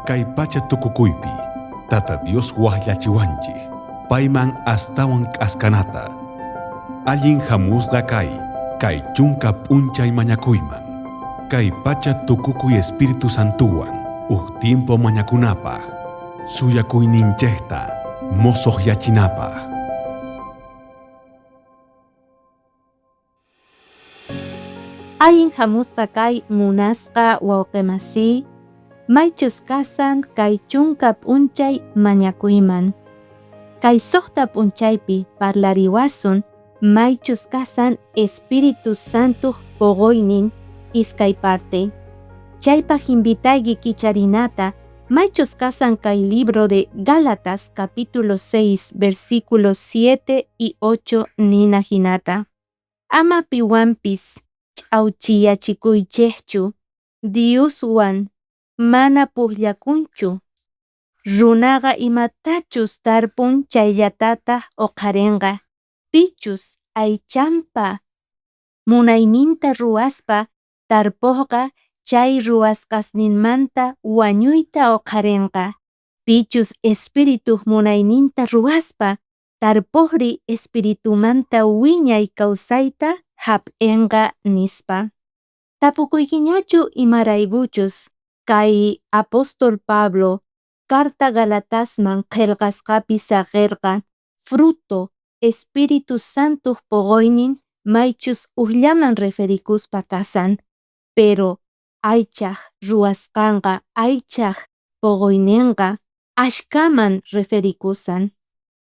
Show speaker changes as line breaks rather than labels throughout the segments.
Kay pacha tukukuypi Tata Dios wajyachiwanchej payman astawan k'askanata. Allin jamusqa kay, kay chunka p'unchay mañakuyman. Kay pacha tukukuy Espíritu Santowan uj tiempo mañakunapaj, suyakuyninchejta mosojyachinapaj.
Allin hamusqa kay munasqa wawqimasiy, maychus kasan kay chunka p'unchay mañakuyman. Kay suqta p'unchaypi parlariwasun maychus kasan Espíritu Santuj poqoynin iskay parte. Chaypaj invitayki kicharinata maychus kasan kay libro de Gálatas capítulo 6 versículos 7 y 8 nina hinata. Ama piwanpis ch'awchiyachikuychejchu, Dioswan mana pujllakunchu. Runaqa imatachus tarpun chayllatataj oqharenqa. Pichus aychampa munayninta ruwaspa tarpojqa chay ruwasqasninmanta wañuyta oqharenqa. Pichus espirituj munayninta ruwaspa tarpojri espiritumanta wiñay kawsayta hap'enqa nispa. Tapukuykiñachu imaraykuchus kay apóstol Pablo carta Galatasman qhelqasqapi saqerqa fruto Espíritu Santuj poqoynin maychus ujllaman referikuspa kasan, pero aychaj ruwasqanqa aychaj poqoynenqa ashkaman referikusan.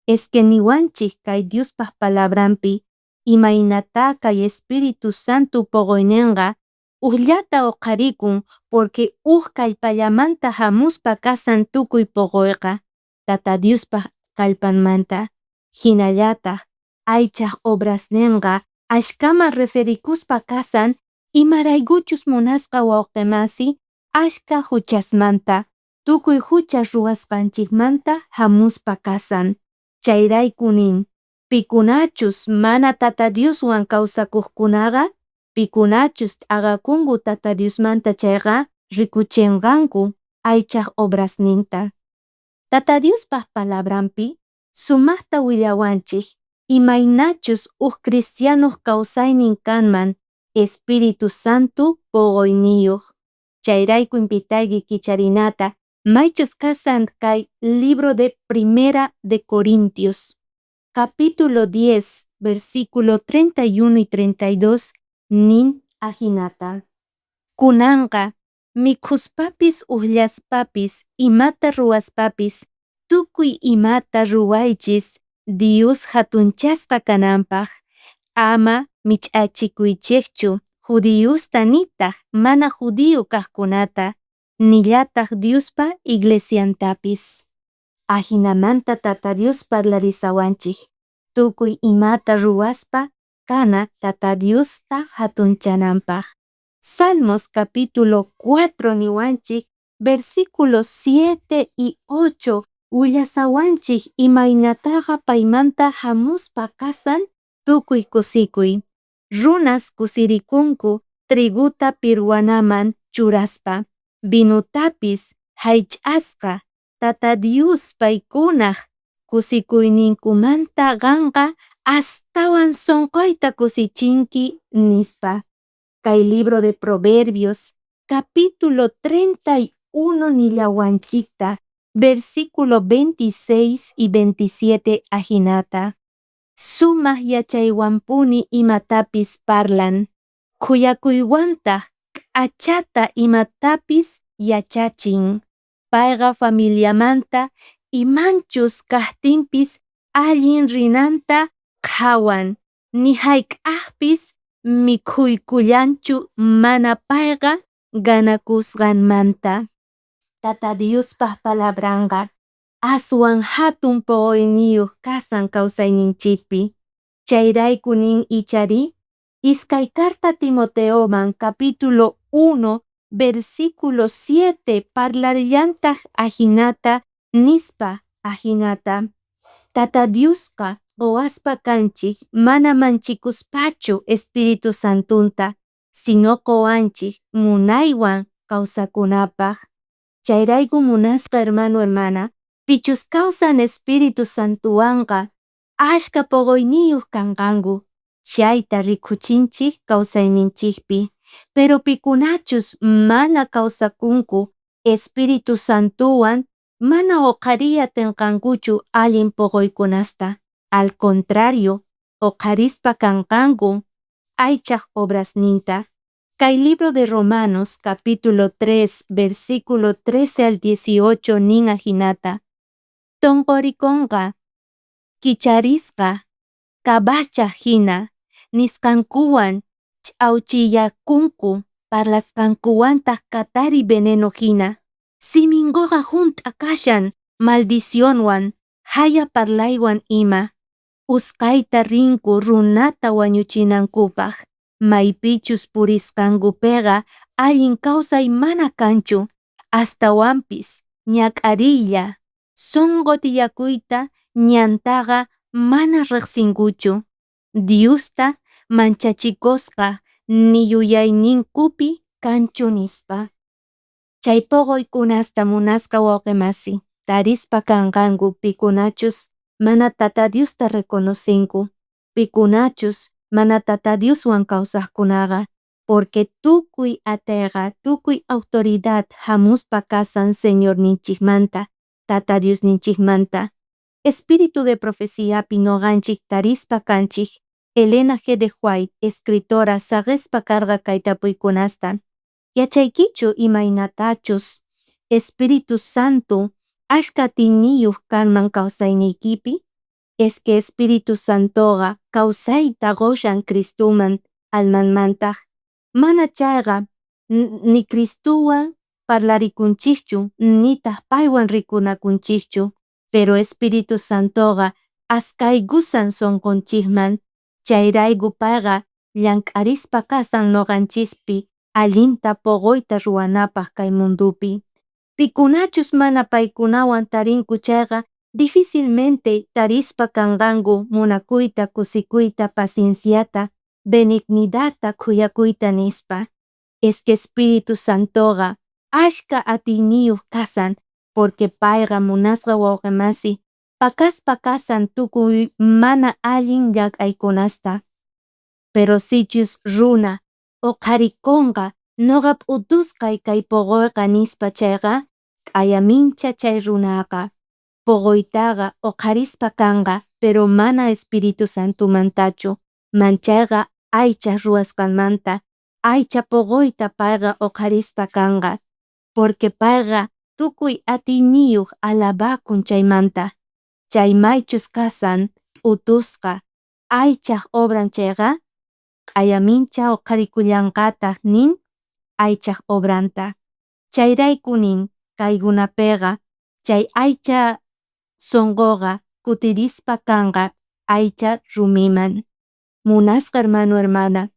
Es que niwanchik kay Diospaj palabranpi imaynata kay Espíritu Santo poqoynenqa ujllata uqharikun porque uj kallpallamanta hamuspa kasan tukuy poqoyqa Tata Diospaj kallpanmanta. Hinallataq aychaj obrasnenqa ashkaman referikuspa kasan imaraykuchus munasqa wawqimasi ashka huchasmanta tukuy hucha ruwasqanchikmanta hamuspa kasan. Chayrayku nin pikunachus mana Tata Dioswan kawsakuqkunaqa pikunachus t'aqakunku Tata Diosmanta chayqa rikuchinqanku aychaj obrasninta. Tata Diospaj palabranpi sumaqta willawanchik imaynachus uj cristianoq kawsaynin kanman Espíritu Santo poqoyniyuq. Chayrayku invitayki kicharinata maychus kasan kay libro de Primera de Corintios capítulo 10 versículo 31 y 32 nin ajinata. Kunanqa mikhuspapis ujllaspapis imata ruwaspapis tukuy imata ruwaychis Dios hatunchasqa kananpaj. Ama mich'achikuychejchu judiosta nitaq mana judío kajkunata nillataq Diospa iglesiantapis. Ajinamanta Tata Dios parlarisawanchik tukuy imata ruwaspa kana Tata Diosta hatunchananpaj. Salmos capítulo 4 niwanchik versículos 7 y 8 willasawanchik imaynataqa paymanta hamuspa kasan tukuy kusikuy. Runas kusirikunku triguta pirwanaman churaspa, vinutapis haych'asqa Tata Dios paykunaj kusikuyninkumanta qanqa astawan sonqoyta kusichinki nispa. Kay libro de Proverbios capítulo 31 nillawanchikta versículo 26 y 27 ajinata. Sumaq yachaywanpuni imatapis parlan, khuyakuywantaq k'achata imatapis yachachin. Payqa familiamanta imanchus kajtinpis allin rinanta qhawan, ni hayk'aqpis mikhuykullanchu mana payqa ganakusqanmanta. Tata Diospaj palabranqa aswan hatun poqoyniyuq kasan kawsayninchikpi. Chayrayku nin ichari iskay carta Timoteoman capítulo 1 versículo 7 parlarillantaj ajinata nispa ajinata. Tata Diosqa qowaspa kanchik mana manchikuspachu Espíritu Santunta, sino qowanchik munaywan kawsakunapaj. Chayrayku munasqa hermano hermana, pichus kawsan Espíritu Santowanqa ashkha poqoyniyoj kanqanku, chayta rikuchinchej kawsayninchejpi. Pero pikunachus mana kawsakunku Espíritu Santowan mana oqhariy atenqankuchu allin poqoykunasta. Al contrario, oqharispa kanqanku aychaj obrasninta. Kay libro de Romanos capítulo 3 versículo 13 al 18 nin ajinata: Tonqorikonqa kicharisqa kabacha jina, nisqankuwan ch'auchiyakunku, parlasqankuwantaj katari veneno jina. Siminkoqa junt'a kashan maldicionwan, jaya parlaywan ima. Usqhayta rinku runata wañuchinankupaj. Maypichus purisqankupeqa allin kawsay mana kanchu, astawanpis ñak'ariylla. Sonqo tiyakuyta ñantaqa mana rejsinkuchu. Diosta manchachikosqa ni yuyayninkupi kanchu, nispa. Chay poqoykunasta munasqa wawqe masi tarispa kanqanku pikunachus mana Tata Diosta reconocenku, pikunachus mana Tata Dioswan kawsajkunaqa, porque tukuy ateyqa, tukuy autoridad jamuspa kasan Señorninchikmanta, Tata Diosninchikmanta. Espíritu de profeciapi noqanchik tarispa kanchik Elena G. de White, escritora, saqespa karqa kay tapuykunasta: Yachaykichu imaynatachus Espíritu Santo ashkha atiyniyoj kanman kawsayniykipi? Es que Espíritu Santoqa kawsayta qoshan Cristoman almanmantaj. Mana chayqa ni Cristowan parlarikunchikchu, nitaj paywan rikunakunchikchu. Pero Espíritu Santoqa askaykusan sonqonchikman, chayrayku payqa llank'arispa kasan noqanchispi allinta poqoyta ruwanapaj kay mundopi. Pikunachus mana paykunawan tarinku chayqa difícilmente tarispa kanqanku munakuyta, kusikuyta, pacienciata, benignidadta, khuyakuyta, nispa. Es que Espíritu Santoqa ashkha atiyniyoj kasan, porque payqa munasqa wawqe masi pakaspa kasan tukuy mana allin llank'aykunasta. Pero sichus runa oqharikonqa noqa p'utusqay kay poqoyqa nispa chayqa, k'ayamincha chay runaqa. Poqoytaqa oqharispa kanqa, pero mana Espíritu Santomantachu, manchayqa aycha ruwasqanmanta, aycha poqoyta payqa oqharispa kanqa, porque payqa tukuy atiyniyoj alabakun chaymanta. Chay maychus kasan p'utusqa aychaj obran chayqa, k'ayamincha oqharikullanqataj nin aychaj obranta. Chayrayku nin kaykunapeqa chay aycha sonqoqa kutirispa kanqa aycha rumiman. Munasqa hermano hermana,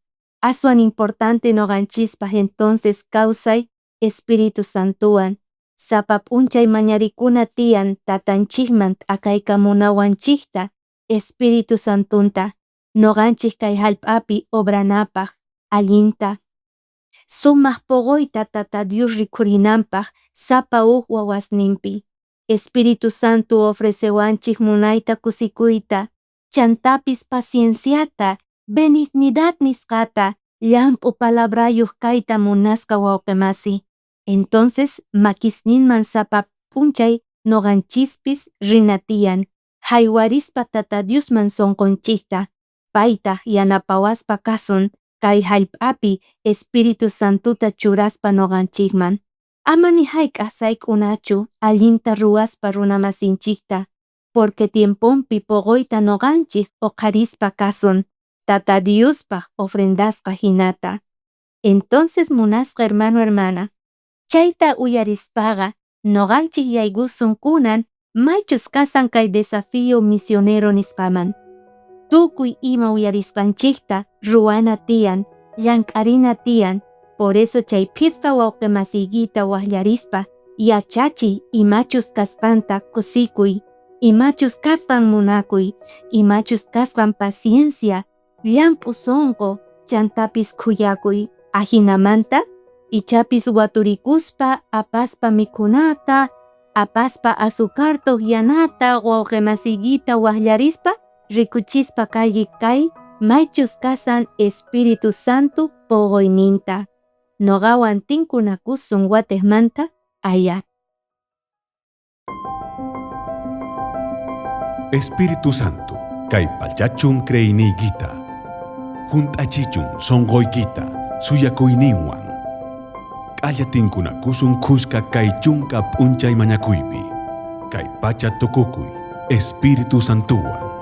aswan importante noqanchispaj entonces kawsay Espíritu Santowan. Sapa p'unchay mañarikuna tiyan tatanchikman t'akaykamunawanchikta Espíritu Santonta noqanchik kay jallp'api obranapaj allinta. Sumaj poqoyta Tata Dios rikhurinanpaj sapa uj wawasninpi. Espíritu Santo ofrecewanchik munayta kusikuyta, chantapis pacienciata, benignidad nisqata, llamp'u palabrayoj kayta munasqa wawqe masi. Entonces makisninman sapa p'unchay noqanchispis rina tiyan, haywarispa Tata Diosman sonqonchikta, paytaj yanapawaspa kasun kay jallp'api Espíritu Santota churaspa noqanchikman. Ama ni hayk'aj sayk'unachu allinta ruwaspa runamasinchikta, porque tiemponpi poqoyta noqanchik oqharispa kasun Tata Diospaj ofrendasqa jinata. Entonces munasqa hermano hermana, chayta uyarispaqa noqanchik yaykusun kunan maychus kasan kay desafío misionero nisqaman. Tukuy ima uyarisqanchikta ruwana tiyan, llank'arina tiyan. Por eso chay phisqa wawqe masiykita wajllarispa yachachiy imachus kasqanta kusikuy, imachus kasqan munakuy, imachus kasqan paciencia, llamp'u sonqo, chantapis khuyakuy. Ajinamanta Ichapis waturikuspa, apaspa mikhunata, apaspa azucarta ujyanata, wawqe masiykita wajllarispa, rikuchispa kayki kay maychus kasan Espíritu Santo poqoyninta. Noqawan tinkunakusun watejmanta aya.
Espíritu Santo, kay pachachun creeyniykita, junt'achichun sonqoykita, suyakuyninwan. K'alla tinkunakusun khuska kay chunka p'unchay mañakuypi. Kay pacha tukukuy, Espíritu Santowan.